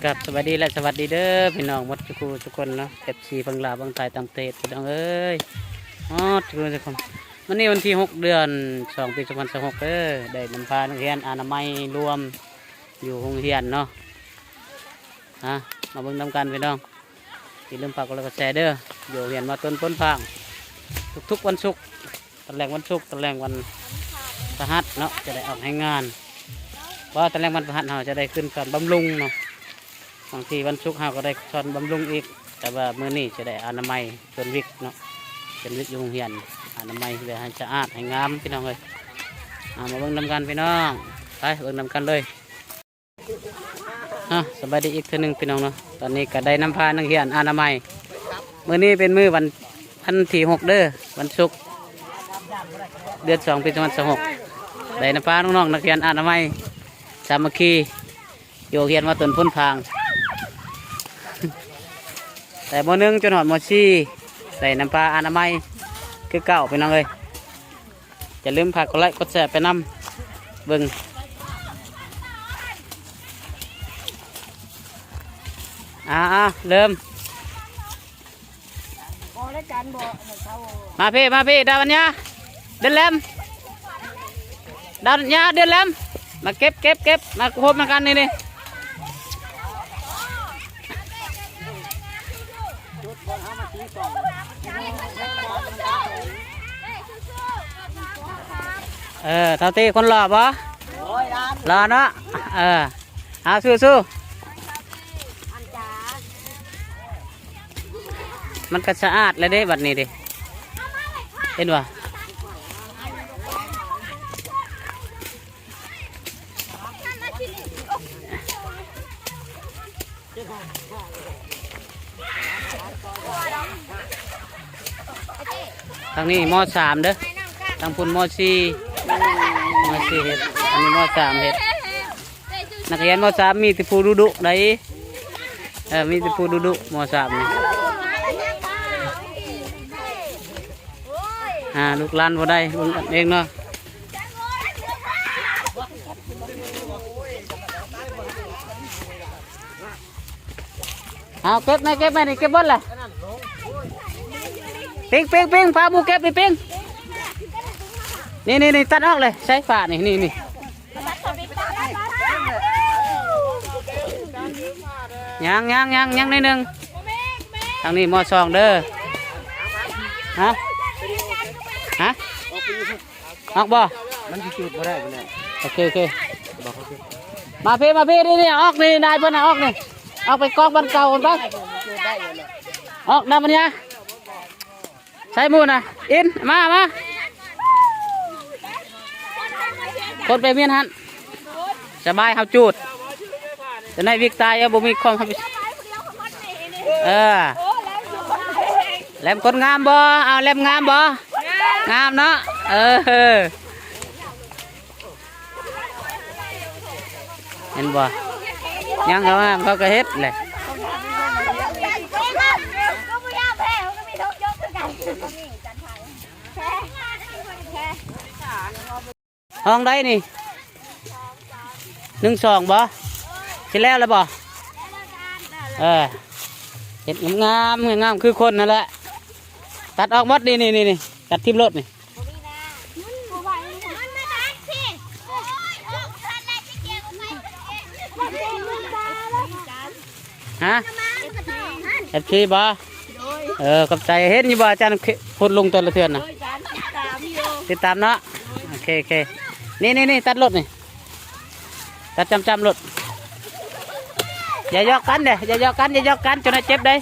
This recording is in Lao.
ຄັບ ສະບາຍດີ ແລະ ສະຫວັດດີເດີພີ່ນ້ອງໝົດທຸກຜູ້ທຸກຄົນເນາະ ເອັຟຊີ ເບິ່ງລາວເບິ່ງໄທຕ່າງປະເທດພີ່ນ້ອງເອີຍ ໝົດທຸກຜູ້ທຸກຄົນ. ມື້ນີ້ວັນທີຫົກ ເດືອນສອງ ປີສອງພັນຊາວຫົກເດີ ໄດ້ນຳພານັກຮຽນອະນາໄມລວມຢູ່ໂຮງຮຽນເນາະ ອາ ມາເບິ່ງນຳກັນພີ່ນ້ອງ. ຢ່າລືມຝາກກົດໄລກ໌ກົດແຊເດີ ຢູ່ໂຮງຮຽນມາຕົ້ນພົ້ນພາງ ທຸກໆວັນສຸກ ຕອນແລງວັນສຸກ ຕອນແລງວັນພະຫັດເນາະ ຈະໄດ້ອອກແຮງງານ ເພາະວ່າຕອນແລງວັນພະຫັດເຮົາຈະໄດ້ຂຶ້ນສອນບຳລຸງເນາະ. ບາງທີວັນສຸກເຮົາກໍໄດ້ສອນບຳລຸງອີກ ແຕ່ວ່າມື້ນີ້ຈະໄດ້ອະນາໄມຊົນວິກເນາະ ຊົນວິກຢູ່ໂຮງຮຽນ ອະນາໄມແບບໃຫ້ສະອາດໃຫ້ງາມພີ່ນ້ອງເອີຍ. ເອົາ ມາເບິ່ງນຳກັນພີ່ນ້ອງ ໄປເບິ່ງນຳກັນເລີຍ. ອາ ສະບາຍດີອີກເທື່ອໜຶ່ງພີ່ນ້ອງເນາະ ຕອນນີ້ກໍໄດ້ນຳພານັກຮຽນອະນາໄມ ມື້ນີ້ເປັນມື້ວັນ ວັນທີຫົກເດີ ວັນສຸກ ເດືອນສອງ ປີສອງພັນຊາວຫົກ ໄດ້ນຳພານ້ອງໆນັກຮຽນອະນາໄມສາມັກຄີ ຢູ່ໂຮງຮຽນມາຕົ້ນພົ້ນພາງ ແຕ່ ມ.ໜຶ່ງ ຈົນຮອດ ມ.ສີ່ ໄດ້ນຳພາອະນາໄມຄືເກົ່າພີ່ນ້ອງເອີຍ. ຢ່າລືມຝາກກົດໄລກ໌ກົດແຊໄປນຳເບິ່ງ ອາໆ ເລີ່ມ. ມາພີ້ ມາພີ້ ດາວັນຍາ ເດືອນແຫຼມ ດາວັນຍາ ເດືອນແຫຼມ ມາເກັບ ເກັບ ເກັບ ມາຄົບນຳກັນນີ້ ນີ້. ເອີ ເທົ່າຕີຄົນຫຼໍ່ບໍ່? ຫຼໍ່ເນາະ ເອີ ເອົາ ສູ້ໆ. ມັນກໍສະອາດແລ້ວເດ້ ບັດນີ້ເດ້ ເຫັນບໍ່? ທາງນີ້ ມ.ສາມ ເດີ ທາງພຸ້ນ ມ.ສີ່ ມ.ສີ່ ເຮັດ ອັນນີ້ ມ.ສາມ ເຮັດ. ນັກຮຽນ ມ.ສາມ ມີແຕ່ຜູ້ດຸໆໃດ໋ ເອີ ມີແຕ່ຜູ້ດຸໆ ມ.ສາມ ນີ້ ຫາລູກຫຼານບໍ່ໄດ້ ເບິ່ງເອົາເອງເນາະ. ເອົາ ເກັບແມ່ ເກັບແມ່ ນີ້ ເກັບເບິດລະ ປິງ ປິງ ປິງ ພາໝູ່ເກັບ ປິງ ປິງ ນີ້ ນີ້ ນີ້ ຕັດອອກເລີຍ ໃສ່ຝານີ້ ນີ້ ນີ້ ຍັງ ຍັງ ຍັງ ຍັງໜ້ອຍໜຶ່ງ. ທາງນີ້ ມ.ສອງ ເດີ ຮະ ຮະ ອອກບໍ່? ມັນຊິຈູດບໍ່ໄດ້ບໍ່ແລ້ວ. ໂອເຄ ໂອເຄ ບອກເຂົາຊິ ມາພີ້ ມາພີ້ ນີ້ ນີ້ ອອກນີ້ ນາຍເພິ່ນນະ ອອກນີ້ ອອກໄປກອງບ່ອນເກົ່າພຸ້ນໄປ ອອກນຳມັນຍາ ໃສ່ໝູ່ນະ ອິນ ມາ ມາ ຄົນໄປຮຽນຫັ້ນ ສະບາຍ ເຮົາຈູດ ຈະໄດ້ວິກຕາຍ ເອີ ບໍ່ມີຄວາມຮັບຜິດ ເອີ ແຫຼມຄົນງາມບໍ່? ເອົາ ແຫຼມງາມບໍ່? ງາມເນາະ ເອີ ເຫັນບໍ່? ຍັງເຂົາງາມ ເຂົາກໍເຮັດແຫຼະ. ຫ້ອງໃດນີ້? ໜຶ່ງສອງ ບໍ່? ຊິແລ້ວແລ້ວບໍ່? ເອີ ເຮັດງາມໆ ງາມໆ ຄືຄົນຫັ້ນແຫຼະ. ຕັດອອກໝົດ ນີ້ໆໆ ຕັດຖິ້ມໂລດນີ້. ຮະ? ເອັຟຊີ ບໍ່? ເອີ ຂອບໃຈ. ເຫັນຢູ່ບໍ່ ອາຈານໂພສລົງແຕ່ລະເທື່ອນະ? ຕິດຕາມເນາະ. ໂອເຄ ໂອເຄ ນີ້ໆໆ ຕັດໂລດນີ້ ຕັດຈ້ຳໆໂລດ. ຢ່າຢອກກັນເດ້ ຢ່າຢອກກັນ ຢ່າຢອກກັນ ຈົນວ່າເຈັບເດ້.